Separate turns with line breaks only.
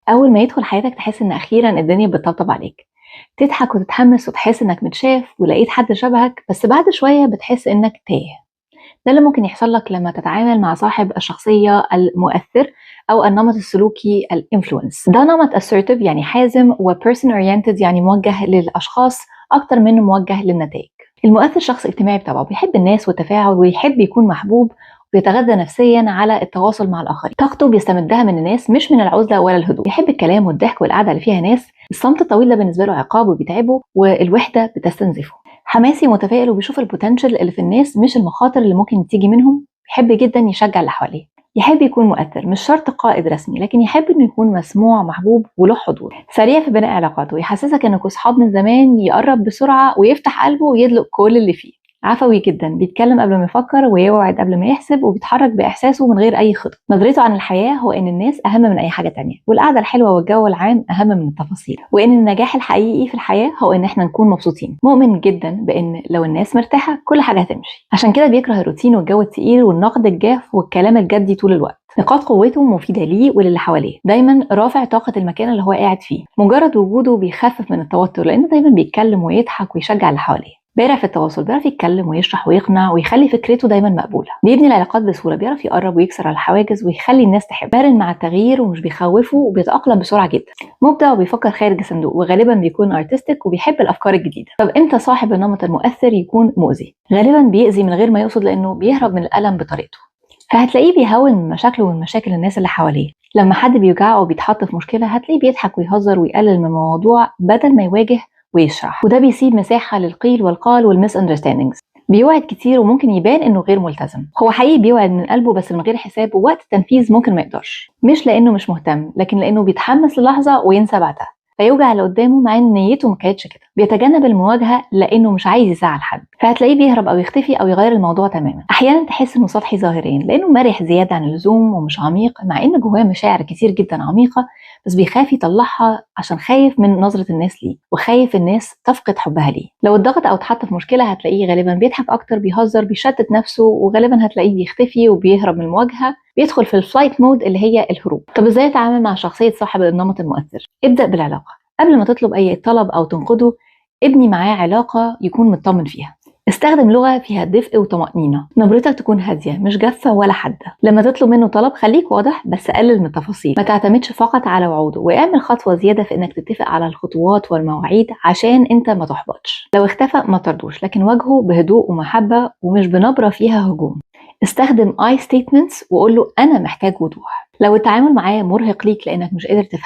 أول ما يدخل حياتك تحس إن أخيرا الدنيا بتطبطب عليك، تضحك وتتحمس وتحس إنك متشاف ولقيت حد شبهك، بس بعد شوية بتحس إنك تايه. ده اللي ممكن يحصل لك لما تتعامل مع صاحب الشخصية المؤثر أو النمط السلوكي ال influence. ده نمط assertive يعني حازم، و person oriented يعني موجه للأشخاص أكتر منه موجه للنتائج. المؤثر شخص اجتماعي بطبعه، بيحب الناس والتفاعل ويحب يكون محبوب، بيتغذى نفسيا على التواصل مع الاخرين. طاقته بيستمدها من الناس مش من العزلة ولا الهدوء. بيحب الكلام والضحك والقعده اللي فيها ناس. الصمت الطويل ده بالنسبة له عقاب وبيتعبه، والوحدة بتستنزفه. حماسي ومتفائل وبيشوف ال potential اللي في الناس مش المخاطر اللي ممكن تيجي منهم. بيحب جدا يشجع اللي حواليه. يحب يكون مؤثر، مش شرط قائد رسمي، لكن يحب انه يكون مسموع محبوب وله حضور. سريع في بناء علاقاته، يحسسك انكم اصحاب من زمان، يقرب بسرعة ويفتح قلبه ويدلق كل اللي فيه. عفوي جدا، بيتكلم قبل ما يفكر ويوعد قبل ما يحسب، وبيتحرك باحساسه من غير اي خطط. نظرته عن الحياة هو ان الناس اهم من اي حاجة تانية، والقعده الحلوة والجو العام اهم من التفاصيل، وان النجاح الحقيقي في الحياة هو ان احنا نكون مبسوطين. مؤمن جدا بان لو الناس مرتاحة كل حاجة هتمشي، عشان كده بيكره الروتين والجو التقيل والنقد الجاف والكلام الجدي طول الوقت. نقاط قوته مفيدة ليه وللي حواليه، دايما رافع طاقة المكان اللي هو قاعد فيه، مجرد وجوده بيخفف من التوتر لانه دايما بيتكلم ويضحك ويشجع اللي حواليه. بارع في التواصل، بيعرف يتكلم ويشرح ويقنع ويخلي فكرته دايما مقبولة. بيبني العلاقات بسهولة، بيعرف يقرب ويكسر الحواجز ويخلي الناس تحب. مرن مع التغيير ومش بيخوفه وبيتاقلم بسرعة جدا. مبدع وبيفكر خارج الصندوق، وغالبا بيكون artistic وبيحب الافكار الجديدة. طب امتى صاحب النمط المؤثر يكون مؤذي؟ غالبا بيأذي من غير ما يقصد لانه بيهرب من الالم بطريقته، فهتلاقيه بيهون من مشاكله ومن مشاكل الناس اللي حواليه. لما حد بيوجعه او بيتحط في مشكلة هتلاقيه بيضحك ويهزر ويقلل من الموضوع بدل ما يواجه ويشرح، وده بيسيب مساحة للقيل والقال وال misunderstandings. بيوعد كتير وممكن يبان انه غير ملتزم. هو حقيقي بيوعد من قلبه بس من غير حساب، ووقت التنفيذ ممكن ما يقدرش، مش لانه مش مهتم لكن لانه بيتحمس للحظة وينسى بعدها، فيوجع اللي قدامه مع ان نيته ما كانتش كده. بيتجنب المواجهة لانه مش عايز يزعل حد، فهتلاقيه بيهرب او يختفي او يغير الموضوع تماما. احيانا تحس انه سطحي ظاهريا لانه مرح زيادة عن اللزوم ومش عميق، مع ان جواه مشاعر كتير جدا عميقة، بس بيخاف يطلعها عشان خايف من نظره الناس ليه وخايف الناس تفقد حبها ليه. لو اتضغط او اتحط في مشكلة هتلاقيه غالبا بيضحك اكتر، بيهزر، بيشتت نفسه، وغالبا هتلاقيه بيختفي وبيهرب من المواجهة، بيدخل في ال flight mode اللي هي الهروب. طب ازاي اتعامل مع شخصية صاحب النمط المؤثر؟ ابدا بالعلاقة. قبل ما تطلب اي طلب او تنقده ابني معاه علاقة يكون مطمن فيها. استخدم لغة فيها دفء وطمأنينة، نبرتك تكون هادية مش جافة ولا حادة. لما تطلب منه طلب خليك واضح بس قلل من التفاصيل، ما تعتمدش فقط على وعوده، واعمل خطوة زيادة في انك تتفق على الخطوات والمواعيد عشان انت ما تحبطش. لو اختفى ما تطردوش، لكن واجهه بهدوء ومحبة ومش بنبرة فيها هجوم. استخدم I statements وقول له انا محتاج وضوح. لو التعامل معاه مرهق ليك لانك مش قادر تفهمه